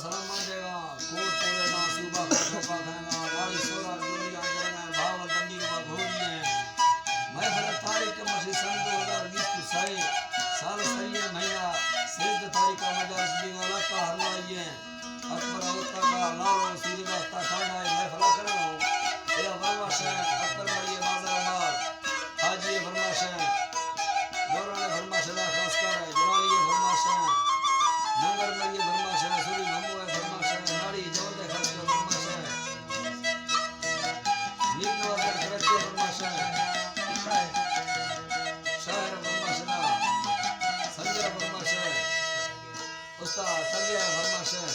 سلام منجے گا، کوٹ کوڑے نا، صوبہ کا ٹوکا کھائے گا، ناڑی سورا جوڑی آ جائے گا، بھاول دنڈی کا گھوڑی ہے۔ محفل تاریخ کے مشی سن دو ہزار بیس کو سائے، سال سریے مہینہ سیزدہ تاریخ کا مجالس بیگا لگتا ہر لائی ہے۔ اکبر اوتا کا لالو سیدھا دستا کھانا ہے، محفل کرنا ہو۔ اے فرمائش ہے، اکبر مریے بازار آباد۔ حاجی ءِ فرمائش ءَ، گوراں ءِ فرمائش ءَ، خاص کر جلالی ءِ فرمائش ءَ، ننگر مری ءِ فرمائش ءَ، سوری مھمو ءِ فرمائش ءَ، ناڑی جوند ءِ خاص کر فرمائش ءَ، میر نواز ءِ کراچی ءِ فرمائش ءَ، شاعر ءِ فرمائش ءَ، سنجر ءِ فرمائش ءَ، استاد سگے ءِ فرمائش ءَ،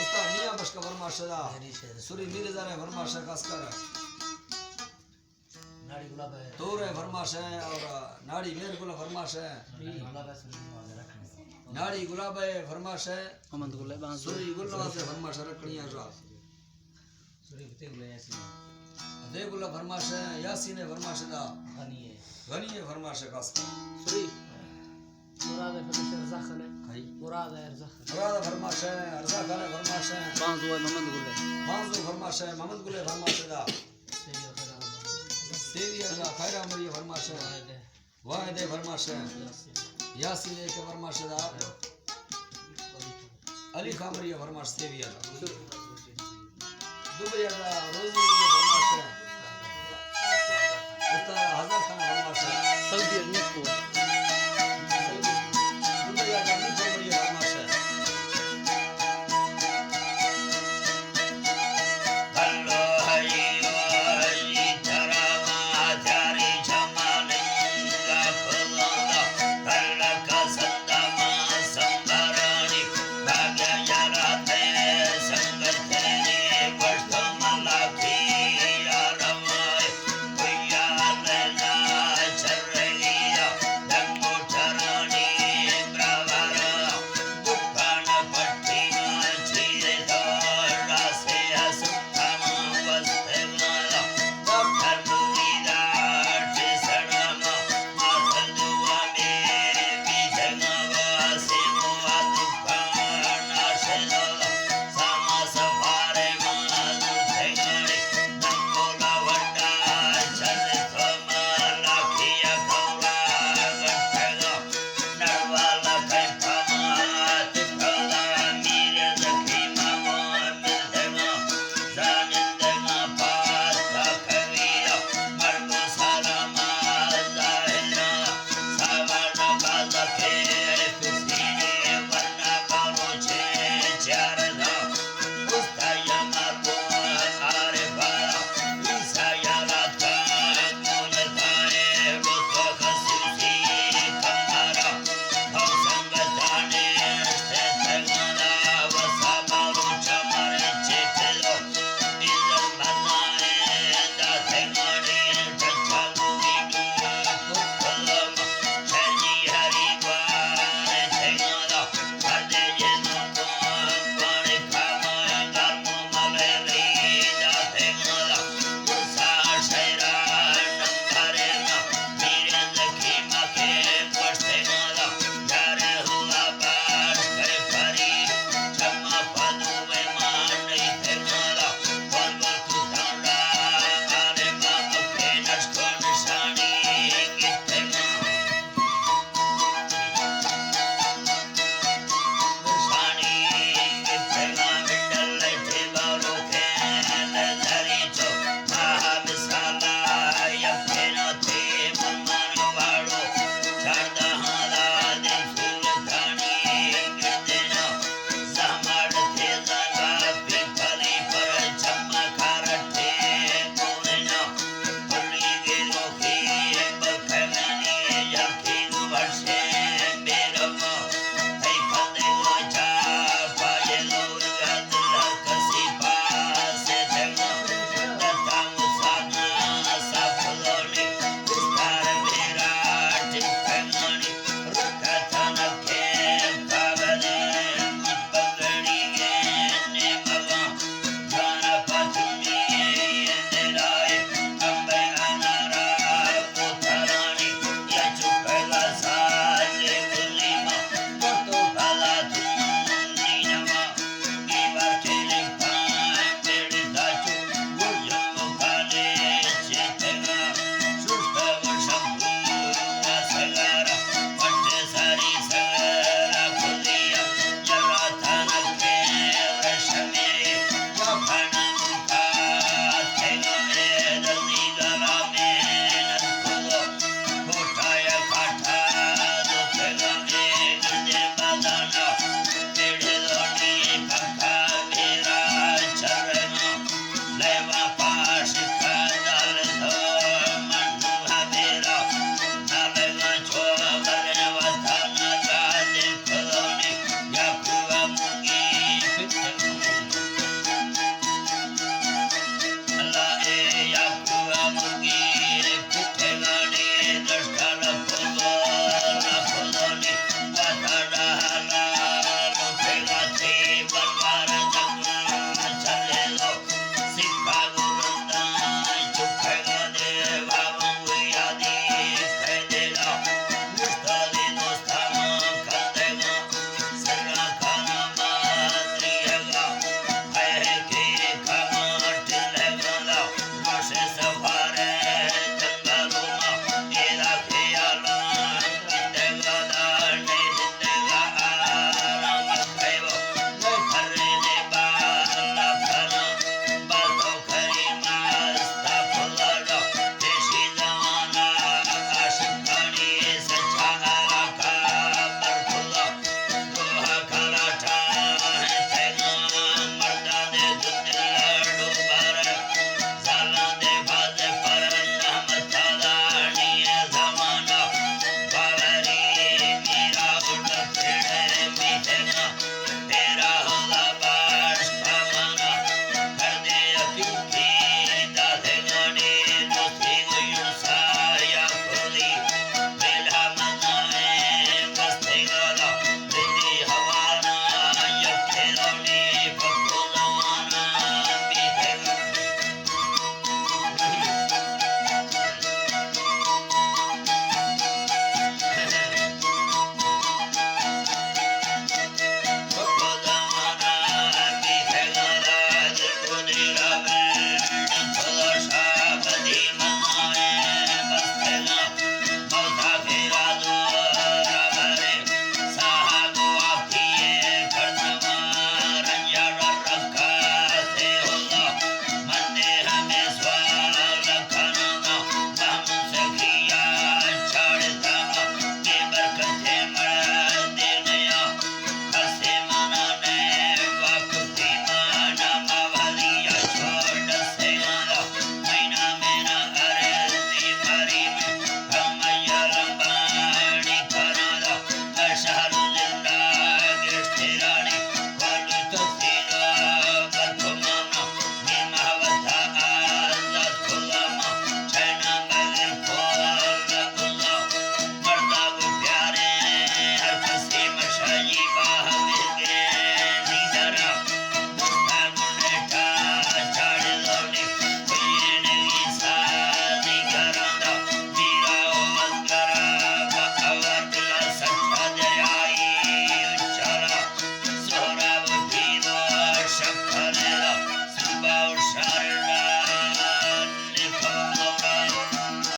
استاد میاں بخش ءِ فرمائش ءَ، سوری میر زر ءِ فرمائش ءَ خاص کر۔ ناڑی گلاب ءِ۔ تور ءِ فرمائش ءَ اور ناڑی میر گل ءِ فرمائش ءَ۔ ناڑی گلاب ءِ۔ ناڑی گلاب ءِ فرمائش ءَ۔ محمد گل ءِ بانزو۔ سوری گل نواز ءِ فرمائش ءَ رکھنی ہے۔ سوری فتح گل ءِ یاسین ءِ۔ فتح گل ءِ فرمائش ءَ، یاسین ءِ فرمائش ءَ دا۔ غنی ءِ۔ غنی ءِ فرمائش ءَ خاص کر۔ سوری۔ مراد ءِ فرمائش ءَ ارزا خان ءِ۔ ہائی۔ مراد ءِ ارزا خان۔ مراد ءِ فرمائش ءَ، ارزا خان ءِ فرمائش ءَ۔ بانزو ءِ محمد گل ءِ۔ بانزو ءِ فرمائش ءَ، محمد گل ءِ فرمائش ءَ دا۔ سیوی ءَ خیر آمری ءِ فرمائش ءَ۔ واحد ءِ فرمائش ءَ۔ یاسین ءِ کہ فرمائش ءَ دا۔ علی خامری ءِ فرمائش سیوی ءَ دا۔ دبئی ءَ دا روزی مری ءِ فرمائش ءَ۔ استاد حضرت خان ءِ فرمائش ءَ۔ سعودی عرب کو۔